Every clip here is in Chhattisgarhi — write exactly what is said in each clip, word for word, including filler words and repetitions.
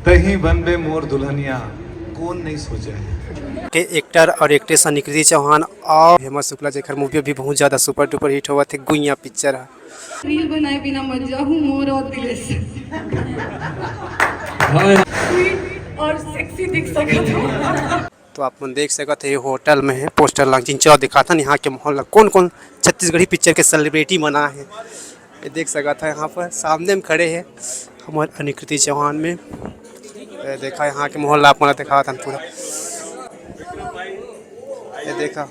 कहीं बनबे मोर दुल्हनिया, कौन नहीं सोचे है। के एक्टर और एक्ट्रेस निकृति चौहान और हेमा शुक्ला, जेकर मूवी अभी बहुत ज्यादा सुपर डुपर हिट होवत है, गुइया पिक्चर है। रील बनाए बिना मत जाहू मोर और दिलेश। स्वीट और सेक्सी दिख सकत हो। तो आप मन देख सकत है, ये होटल में है, पोस्टर लॉन्चिंग चौक दिखाथन। यहाँ के माहौल ला कौन कौन छत्तीसगढ़ी पिक्चर के सेलिब्रिटी मन आए हैं, ये देख सकत है। यहाँ पर सामने में खड़े हैं हमारे अनिकृति चौहान में, ये देखा, यहाँ के माहौल ला आप मन ला दिखाथन पूरा। ये देखा,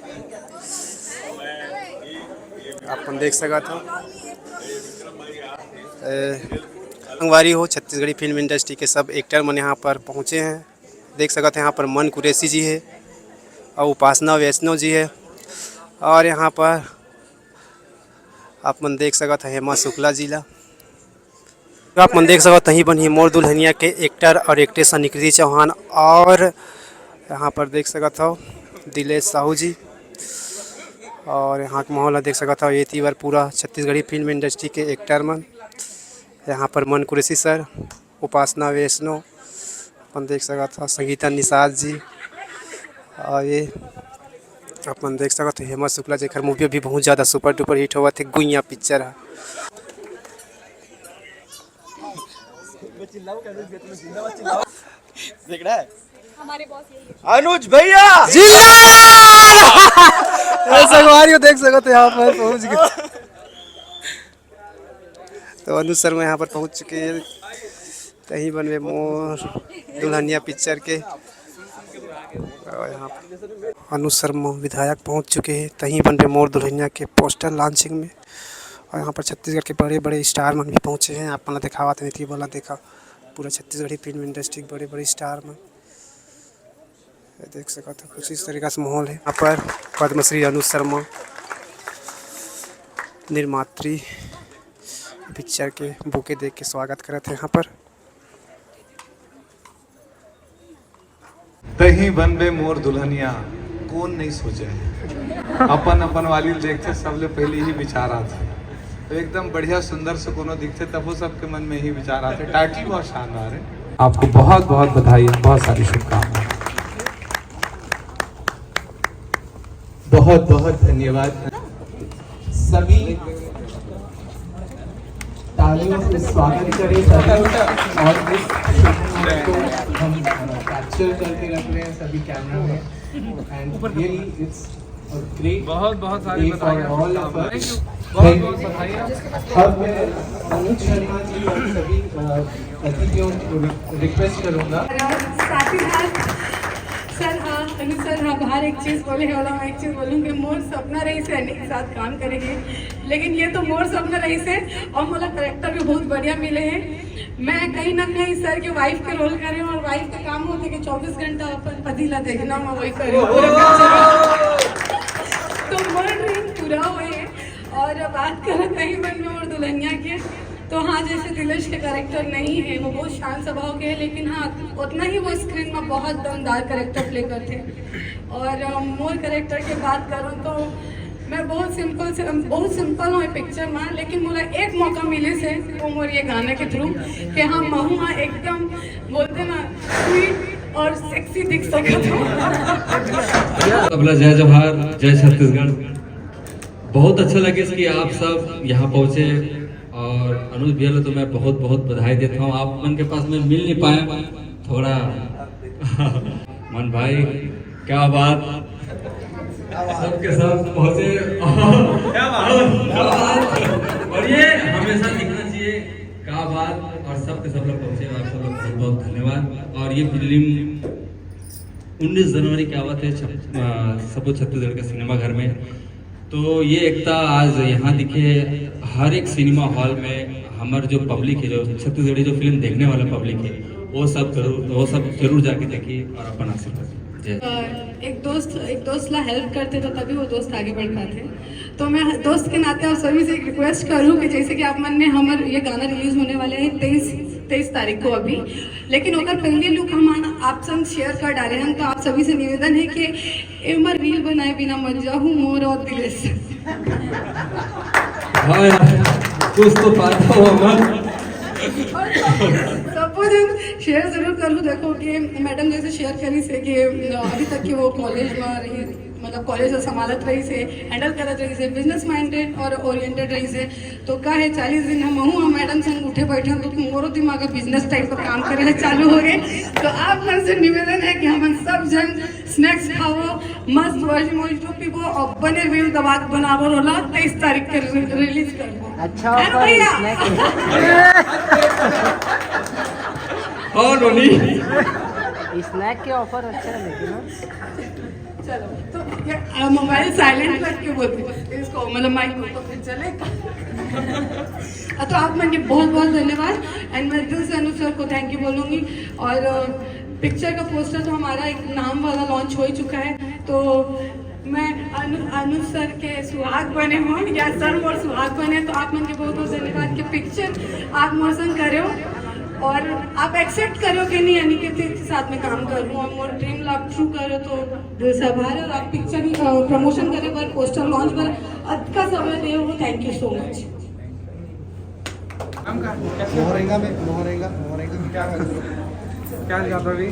आप मन देख सकत हो, ए, संगवारी हो, छत्तीसगढ़ी फिल्म इंडस्ट्री के सब एक्टर मन यहाँ पर पहुँचे हैं। देख सकत हैं, यहाँ पर मन कुरैशी जी है और उपासना वैष्णव जी है, और यहाँ पर आप मन देख सकत हैं हेमा शुक्ला जी ला। आप मन देख सकत हैं, तहीं बनही मोर दुल्हनिया के एक्टर और एक्ट्रेस निकृति चौहान, और यहाँ पर देख सकत हो दिलेश साहू जी, और यहाँ के माहौल देख सकत हो, ये तीवर पूरा छत्तीसगढ़ी फिल्म इंडस्ट्री के एक्टर मन, यहाँ पर मन कुरैशी सर, उपासना वैष्णव, अपन देख सकत हो संगीता निषाद जी, और ये अपन देख सकत हो हेमा शुक्ला, जेकर मूवी अभी बहुत ज्यादा सुपर डुपर हिट होवत है, गुइया पिक्चर है। देख रहा है? हमारे बॉस यही है। अनुज भैया। जी। ए, संगवारी हो, देख सकत हो, यहाँ पर पहुँच गए। तो अनुज शर्मा यहाँ पर पहुँच चुके हैं, तहीं बनबे मोर दुल्हनिया पिक्चर के। और यहाँ पर अनुज शर्मा विधायक पहुँच चुके हैं, तहीं बनबे मोर दुल्हनिया के पोस्टर लॉन्चिंग में। और यहाँ पर छत्तीसगढ़ के बड़े बड़े स्टार मन भी पहुँचे हैं। आप मन ला दिखावत नहीं थी, बोला देखा, पूरा छत्तीसगढ़ी फिल्म इंडस्ट्री के बड़े बड़े स्टार मन, ये देख सकत हो, कुछ इस तरीका से माहौल है। यहाँ पर पद्मश्री अनुज शर्मा निर्मात्री पिक्चर के बुके दे के स्वागत करत है यहाँ पर। तहीं बनबे मोर दुल्हनिया, कौन नहीं सोचे है। अपन अपन वाली देखते, सबले पहले ही विचार आते। तो एकदम बढ़िया सुंदर से कोनो दिखते, तब वो सबके मन में ही विचार आते। टाइटल बहुत शानदार है। आपको बहुत बहुत बधाई, बहुत सारी शुभकामनाएं। बहुत बहुत धन्यवाद। सभी तालियों से स्वागत करें सभी, और इस क्षण को हम कैप्चर करके रख रहे हैं सभी कैमरा में। And really it's a great बहुत बहुत सारी day for all of us। बहुत बहुत बधाई। अब मैं अनुज शर्मा जी और सभी अतिथियों को रिक्वेस्ट करूंगा। साथ ही साथ सर, हाँ, अनुज सर, हाँ, बाहर एक चीज बोले वाला, मैं एक चीज बोलूँ कि मोर सपना रहिस है अन्नी के साथ काम करेंगे, लेकिन ये तो मोर सपना रहिस है और मोला करेक्टर भी बहुत बढ़िया मिले हैं। मैं कहीं ना कहीं सर के वाइफ के रोल करे हूँ और वाइफ का काम होता है कि चौबीस घंटा अपन पति ला देखना, मैं वही करी हूँ। तो मोर ड्रीम पूरा हुए है। और बात करें तहीं बनबे मोर दुल्हनिया के, तो हाँ, जैसे दिलेश के करेक्टर नहीं है, वो बहुत शांत स्वभाव के है, लेकिन हाँ, उतना ही वो स्क्रीन में बहुत दमदार करेक्टर प्ले करते हैं। और अ, मोर करेक्टर के बात करूँ तो मैं बहुत सिंपल से, बहुत सिंपल हूँ पिक्चर में, लेकिन मोला एक मौका मिले से वो मोर ये गाना के थ्रू कि हाँ, महू हाँ एकदम बोलते ना, स्वीट और सेक्सी दिख सकत हो। सबला जय जोहार, जय छत्तीसगढ़। बहुत अच्छा लगे कि आप सब यहाँ पहुँचे, और अनुज भैया ला तो मैं बहुत बहुत बधाई देता हूँ। आप मन के पास मैं मिल नहीं पाया थोड़ा। मन भाई, क्या बात, सबके सब पहुँचे। क्या बात। क्या बात। और ये हमेशा दिखना चाहिए। क्या बात। और सबके सब लोग पहुँचे, आप सब लोग बहुत बहुत धन्यवाद। और ये फिल्म उन्नीस जनवरी के आवत है छप-, अ, सबो छत्तीसगढ़ के सिनेमा घर में। तो ये एकता आज यहाँ दिखे, हर एक सिनेमा हॉल में हमर जो पब्लिक है, जो छत्तीसगढ़ी जो फिल्म देखने वाला पब्लिक है, वो सब जरूर, वो सब जरूर जाके देखी और अपन आशीर्वाद दी। जय। अ, एक दोस्त, एक दोस्त ला हेल्प करते तो तभी वो दोस्त आगे बढ़ पाते। तो मैं दोस्त के नाते आप सभी से एक रिक्वेस्ट करूँ कि जैसे कि आप मन ने हमर ये गाना रिलीज होने वाले हैं तेईस, तेईस तारीख को अभी, लेकिन ओकर पहले लुक हम आप संग शेयर कर डाले हैं, तो आप सभी से निवेदन है कि एमर रील बनाए बिना मत जाहू मोर और दिलेश। हाँ यार, कुछ तो पाता होगा। और सब, सब शेयर जरूर करूँ। देखो कि मैडम जैसे शेयर करी से कि अभी तक के वो कॉलेज में रही, मतलब कॉलेज ला संभालत रही से, हैंडल करत रही से, बिजनेस माइंडेड और ओरिएंटेड रही से। तो का है, चालीस दिन हम हूँ, हम मैडम संग उठे बैठे हैं, तो मोरो दिमाग बिजनेस टाइप का काम करे ला चालू हो गए। तो आप मन से निवेदन है कि हम सब जन स्नैक्स खाओ, मस्त वर्जिन मोहितो पीबो और बने रील दबा के बनाबो रोला, तेईस तारीख के रि-, रिलीज करबो। अच्छा है ना ऑफर भैया? स्नैक। हाँ नोनी। स्नैक के ऑफर अच्छा है लेकिन हाँ। चलो, तो ये, अ, मोबाइल साइलेंट रख के बोलते हैं इसको, मतलब माइक को तो फिर चले। अ, तो आप मन के बहुत बहुत धन्यवाद। एंड मैं दिल से अनुज सर को थैंक यू बोलूँगी। और अ, पिक्चर का पोस्टर तो हमारा एक नाम वाला लॉन्च हो ही चुका है। तो मैं अनु अनुज सर के सुहाग बने हो या सर मोर सुहाग बने, तो आप मन के बहुत बहुत धन्यवाद कि पिक्चर आप मोर संग करे हो और आप एक्सेप्ट करो कि नहीं अनिकेत के साथ में काम करूँ और मोर ड्रीम ला ट्रू करो। तो दिल से आभार है। और आप पिक्चर प्रमोशन करे बर, पोस्टर लॉन्च बर अतका समय दे हो, thank you so much. Mohrenga में मोहरेंगा मोहरेंगा में क्या क्या जाता भी?